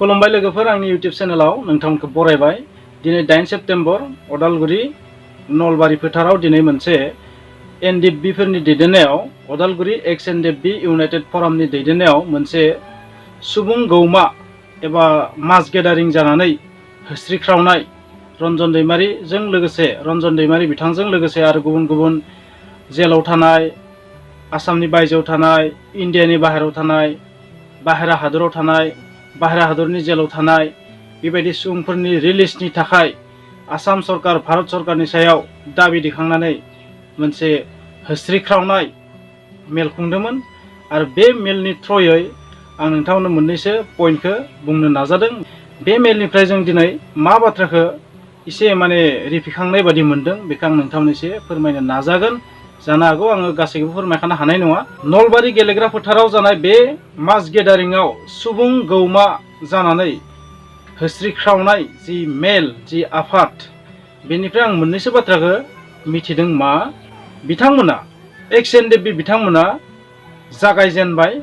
खुलुमबाय लोगोफोर आंनि इउट्यूब चेनेलाव नोंथांमोनखौ बरायबाय। दिनै 8 सेप्तेम्बर अदालगुरि नलबारि फोथाराव दिनै मोनसे एनडिएफबि फोरनि दैदेननायाव अदालगुरि EXNDFB इउनाइटेड फरामनि दैदेननायाव मोनसे सुबुं गौमा एबा मास गेदारिं जानानै होस्रिख्रावनाय रन्जन दैमारिजों लोगोसे रन्जन दैमारि बिथांजों लोगोसे आरो गुबुन गुबुन जेलाव थानाय आसामनि बायजोआव थानाय इन्डियानि बाहेरायाव थानाय बाहेरा हादराव थानाय बाहेरा हादरनि जेलाव थानाय बेबायदि सुबुंफोरनि रिलिजनि थाखाय आसाम सरकार भारत सरकारनि सायाव दाबि दैखांनानै मोनसे होस्रिख्रावनाय मेल खुंदोंमोन आरो बे मेलनि थ्रयै आं नोंथांमोननो मोननैसो पइन्टखौ बुंनो नाजादों। बे मेलनिफ्राय जों दिनै मा बाथ्राखौ एसे रिफिखांनाय बादि मोनदों बेखौ आं नोंथांमोननो एसे फोरमायनो नाजागोन। जानो हागौ आङो गासैखौबो फोरमायखानो हानाय नङा। नलबारि गेलेग्रा फोथाराव जानाय बे मास गेदारिंआव सुबुं गौमा जानानै होस्रिख्रावनाय जि मेल जि आफाद बेनिफ्राय आं मोननैसो बाथ्राखौ मिथिदों। मा बिथांमोना EXNDFB बिथांमोना जागायजेनबाय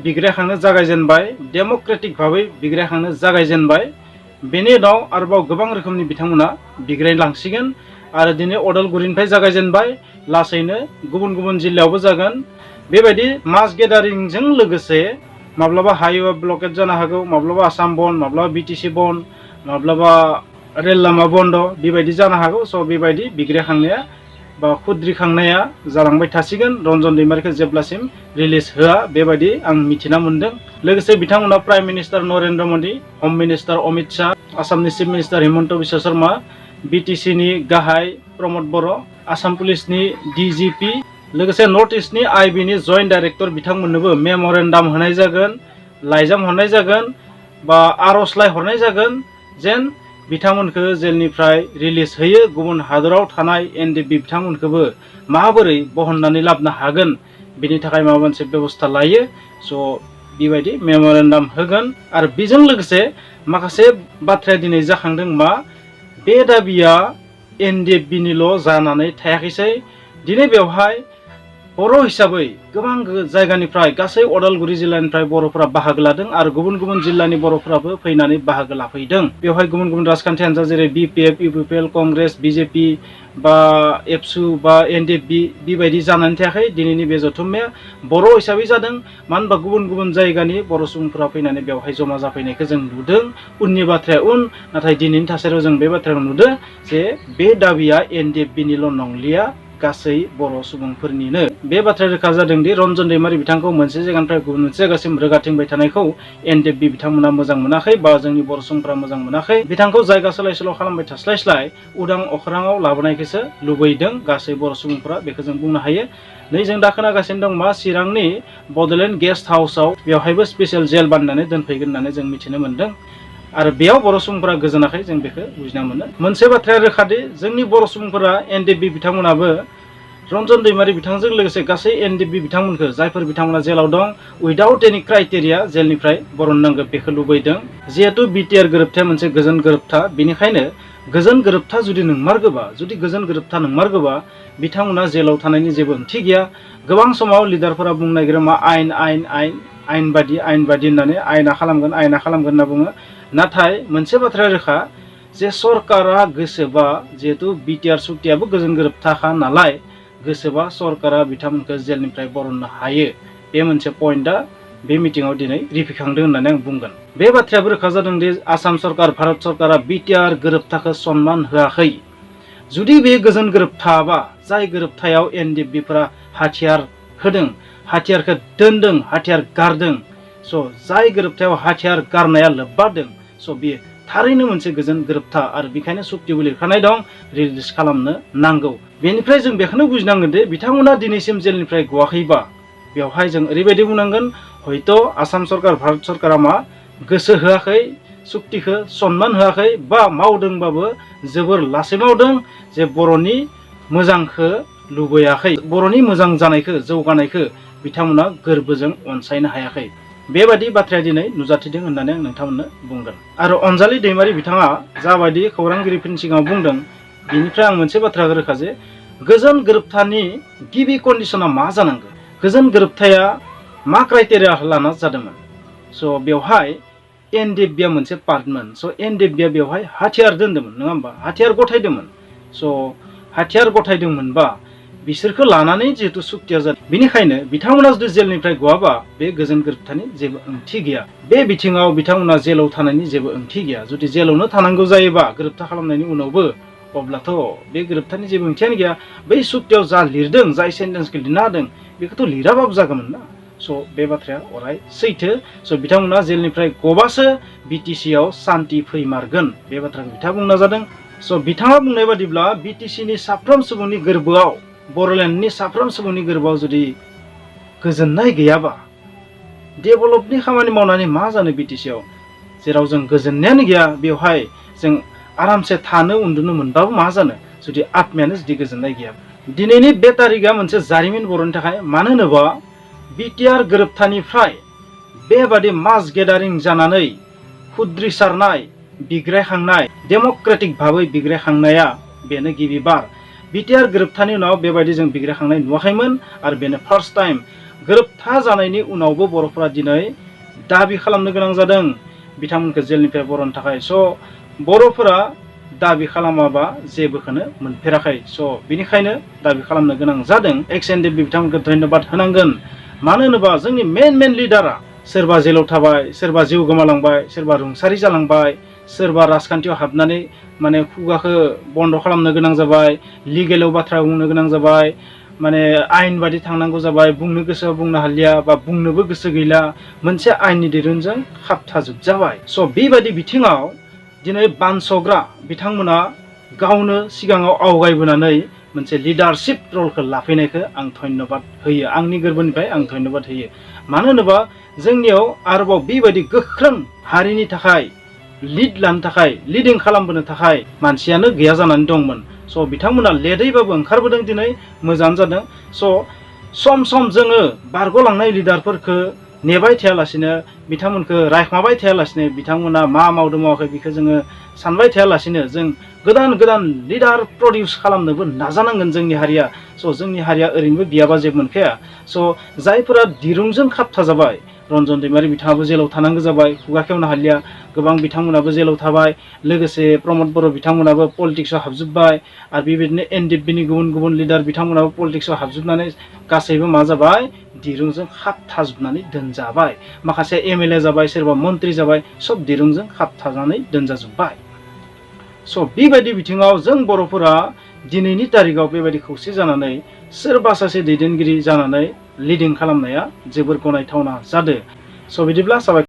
बिग्रायखांनो जागायजेनबाय, डेम'क्रेटिक भाबै बिग्रायखांनो जागायजेनबाय। बेनि उनाव आरोबाव गोबां रोखोमनि बिथांमोना बिग्रायलांसिगोन आरो दिनै अदालगुरिनिफ्राय जागायजेनबाय, लासैनो गुबुन गुबुन जिल्लायावबो जागोन। बेबायदि मास गेदारिंजों लोगोसे माब्लाबा हाइवे ब्लकेट जानो हागौ, माब्लाबा आसाम बन्द, माब्लाबा BTC बन्द, माब्लाबा रेल लामा बन्द बेबायदि जानो हागौ। स' बेबायदि बिग्रायखांनाया बा खुद्रिखांनाया जालांबाय थासिगोन रन्जन दैमारिखौ जेब्लासिम रिलिज होआ बेबायदि आं मिथिना मोनदों। लोगोसे बिथांमोना प्राइम मिनिस्टार नरेन्द्र मदि, हम मिनिस्टार अमित शाह, आसामनि chief minister Himanta Biswa Sharma, BTC नि गाहाय प्रमद बर', आसाम पुलिसनि DGP, लोगोसे नर्थ इस्टनि IB नि जइन्ट डाइरेक्टर बिथांमोननोबो मेम'रेन्डाम होनाय जागोन, लाइजाम हरनाय जागोन बा आर'जलाइ हरनाय जागोन जेन बिथांमोनखौ जेलनिफ्राय रिलिज होयो। गुबुन हादराव थानाय NDFB बिथांमोनखौबो माबोरै बहननानै लाबोनो हागोन बेनि थाखाय माबा मोनसे बेबस्था लायो। स' बेबायदि मेम'रेन्डाम होगोन आरो बेजों लोगोसे माखासे बाथ्राया दिनै जाखांदों। मा बे दाबिया NDFB निल' जानानै थायाखैसै। दिनै बेवहाय बर' हिसाबै गोबां जायगानिफ्राय गासै अदालगुरि जिल्लानिफ्राय बर'फोरा बाहागो लादों आरो गुबुन गुबुन जिल्लानि बर'फोराबो फैनानै बाहागो लाफैदों। बेवहाय गुबुन गुबुन राजखान्थि हान्जा जेरै BPF, UPPL, कंग्रेस, BJP बा एबसु बा NDFB बेबायदि जानानै थायाखै। दिनैनि बे जथुम्माया बर' हिसाबै जादों। मानो होनबा गुबुन गुबुन जायगानि बर' सुबुंफोरा फैनानै बेवहाय जमा जाफैनायखौ जों नुदों। उननि बाथ्राया उन, नाथाय दिनैनि थासारियाव जों बे बाथ्राखौ नुदों जे बे दाबिया NDFB निल' नंलिया, गासै बर' सुबुंफोरनिनो। बे बाथ्राया रोखा जादों दि रन्जन दैमारि बिथांखौ मोनसे जायगानिफ्राय गुबुन मोनसे जायगासिम रोगाथिंबाय थानायखौ NDFB बिथांमोना मोजां मोनाखै बा जोंनि बर' सुबुंफोरा मोजां मोनाखै। बिथांखौ जायगा सोलाय सोल' खालामबाय थास्लायस्लाय उदां अख्राङाव लाबोनायखौसो लुबैदों गासै बर' सुबुंफोरा, बेखौ जों बुंनो हायो। नै जों दा खोनागासिनो दं मा चिरांनि बड'लेण्ड गेस्ट हाउसाव बेवहायबो स्पेसियेल जेल बानायनानै दोनफैगोन होननानै जों मिथिनो मोन्दों आरो बेयाव बर' सुबुंफोरा गोजोनाखै, जों बेखौ बुजिना मोनो। मोनसे बाथ्राया रोखादि जोंनि बर' सुबुंफोरा NDFB बिथांमोनाबो रन्जन दैमारि बिथांजों लोगोसे गासै NDFB बिथांमोनखौ जायफोर बिथांमोना जेलाव दं उइदाउट एनि क्राइटेरिया जेलनिफ्राय बरननांगौ बेखौ लुबैदों। जिहेतु BTR गोरोबथाया मोनसे गोजोन गोरोबथा, बेनिखायनो गोजोन गोरोबथा जुदि गोजोन गोरोबथा नंमारगौबा बिथांमोना जेलाव थानायनि जेबो ओंथि गैया। गोबां समाव लिडारफोरा बुंनो नागिरो मा आइन बादि होननानै आयना खालामगोन होनना बुङो। नाथाय मोनसे बाथ्राया रोखा जे सरकारा गोसोबा, जिहेतु BTR सुक्तियाबो गोजोन गोरोबथाखा नालाय, गोसोबा सरकारा बिथांमोनखौ जेलनिफ्राय बरननो हायो। बे मोनसे पइन्टआ बे मिटिंआव दिनै रिफिखांदों होननानै आं बुंगोन। बे बाथ्रायाबो रोखा जादों दि आसाम सरकार भारत सरकारा BTR गोरोबथाखौ सनमान होआखै। जुदि बे गोजोन गोरोबथाबा, जाय गोरोबथायाव NDFBफोरा हाथियार होदों, हाथियारखौ दोनदों, हाथियार गारदों, स' जाय गोरोबथायाव हाथियार गारनाया लोब्बा दं, स' बेयो थारैनो मोनसे गोजोन गोरोबथा आरो बेखायनो सुक्तिबो लिरखानाय दं, रिलिज खालामनो नांगौ। बेनिफ्राय जों बेखौनो बुजिनांगोन दि बिथांमोना दिनैसिम जेलनिफ्राय गवाखैबा बेवहाय जों ओरैबायदि बुंनांगोन हयथ' आसाम सरकार भारत सरकारा मा गोसो होआखै, सुक्तिखौ सनमान होआखै बा मावदोंबाबो जोबोर लासै मावदों, जे बर'नि मोजांखौ लुबैयाखै, बर'नि मोजां जानायखौ जौगानायखौ बिथांमोना गोरबोजों अनसायनो हायाखै। बेबायदि बाथ्राया दिनै नुजाथिदों होननानै आं नोंथांमोननो बुंगोन। आरो अनजालि दैमारि बिथाङा जाबायदि खौरांगिरिफोरनि सिगाङाव बुंदों बिनिफ्राय आं मोनसे बाथ्रा रोखा जे गोजोन गोरोबथानि गिबि कन्डिसना मा जानांगौ, गोजोन गोरोबथाया मा क्राइटेरिया लाना जादोंमोन। स' बेवहाय एनडिएफबि आ मोनसे पार्टमोन। स' एनडिएफबि आ बेवहाय हाथियार दोन्दोंमोन नङा होमबा, हाथियार गथायदोंमोन। स' हाथियार गथायदोंमोनबा बिसोरखौ लानानै जिहेतु सुक्तिया जादों, बेनिखायनो बिथांमोना जुदि जेलनिफ्राय गवाबा बे गोजोन गोरोबथानि जेबो ओंथि गैया। बे बिथिङाव बिथांमोना जेलाव थानायनि जेबो ओंथि गैया। जुदि जेलावनो थानांगौ जायोबा गोरोबथा खालामनायनि उनावबो, अब्लाथ' बे गोरोबथानि जेबो ओंथियानो गैया। बै सुक्तियाव जा लिरदों, जाय सेन्टेन्सखौ लिरना होदों बेखौथ' लिराबाबो जागौमोन ना। स' बे बाथ्राया अराय सैथो। स' बिथांमोना जेलनिफ्राय गबासो बिटिसि आव सान्ति फैमारगोन, बे बाथ्राखौ बिथाङा बुंना जादों। स' बिथाङा बुंनाय बादिब्ला बिटिसिनि साफ्रोम सुबुंनि गोरबोआव, बर'लेण्डनि साफ्रोम सुबुंनि गोरबोआव जुदि गोजोननाय गैयाबा डेभेलपनि खामानि मावनानै मा जानो बिटिसिआव, जेराव जों गोजोननायानो गैया, बेवहाय जों आरामसे थानो उन्दुनो मोनबाबो मा जानो जुदि आत्मायानो जुदि गोजोननाय गैया। दिनैनि बे तारिखआ मोनसे जारिमिन बर'नि थाखाय। मानो होनोबा बिटिआर गोरोबथानिफ्राय बेबादि मास गेदारिं जानानै खुद्रिसारनाय, बिग्रायखांनाय, डेम'क्रेटिक भाबै बिग्रायखांनाया बेनो गिबि बार। बिटिआर गोरोबथानि उनाव बेबायदि जों बिग्रायखांनाय नुवाखैमोन, आरो बेनो फार्स्ट टाइम। गोरोबथा जानायनि उनावबो बर'फोरा दिनै दाबि खालामनो गोनां जादों बिथांमोनखौ जेलनिफ्राय बर'नो थाखाय। स' बर'फोरा दाबि खालामाबा जेबोखौनो मोनफेराखै। स' बिनिखायनो दाबि खालामनो गोनां जादों। EXNDFB बिथांमोनखौ धन्यबाद होनांगोन। मानो होनोबा जोंनि मेन लिडारा सोरबा जेलाव थाबाय, सोरबा जिउ गोमालांबाय, सोरबा रुंसारि जालांबाय, सोरबा राजखान्थियाव हाबनानै माने खुगाखौ बन्द खालामनो गोनां जाबाय, लिगेलाव बाथ्रा बुंनो गोनां जाबाय, माने आयेन बादि थांनांगौ जाबाय, बुंनो गोसोआव बुंनो हालिया बा बुंनोबो गोसो गैला, मोनसे आयेननि दिरुंजों खाबथाजोबजाबाय। स' बेबायदि बिथिङाव दिनै बानसग्रा बिथांमोना गावनो सिगाङाव आवगायबोनानै मोनसे लिडारशिप रलखौ लाफैनायखौ आं धन्यबाद होयो। आंनि गोरबोनिफ्राय आं धन्यबाद होयो। मानो होनोबा जोंनियाव आरोबाव बेबायदि गोख्रों हारिनि थाखाय लिड लानो थाखाय, लिडिं खालामबोनो थाखाय मानसियानो गैया जानानै दंमोन। स' बिथांमोना लेटैबाबो ओंखारबोदों, दिनै मोजाङानो जादों। स' सम सम जोङो बारग'लांनाय लिडारफोरखौ नेबाय थायालासिनो, बिथांमोनखौ रायखुमाबाय थायालासिनो, बिथांमोना मा मावदों मावाखै बेखौ जोङो सानबाय थायालासिनो जों गोदान लिडार प्रडिउस खालामनोबो नाजानांगोन जोंनि हारिया। स' जोंनि हारिया ओरैनोबो बियाबा जेबो मोनखाया। स' जायफोरा दिरुंजों खाबथाजाबाय, रन्जन दैमारि बिथाङाबो जेलाव थानांगौ जाबाय, खुगा खेवनो हालिया, गोबां बिथांमोनाबो जेलाव थाबाय, लोगोसे प्रमद बर' बिथांमोनाबो पलिटिक्सआव हाबजोब्बाय, आरो बेबायदिनो एनडिएफबिनि गुबुन लिडार बिथांमोनाबो पलिटिक्सआव हाबजोबनानै गासैबो मा जाबाय, दिरुंजों खाबथाजोबनानै दोनजाबाय। माखासे एमएलए जाबाय, सोरबा मन्त्रि जाबाय, सब दिरुंजों खाबथानानै दोनजाजोब्बाय। स' बेबायदि बिथिङाव जों बर'फोरा दिनैनि तारिखाव बेबायदि खौसे जानानै सोरबा सासे दैदेनगिरि जानानै लिडिं खालामनाया जोबोर गनायथावना जादों। स' बिदिब्ला साबायखर।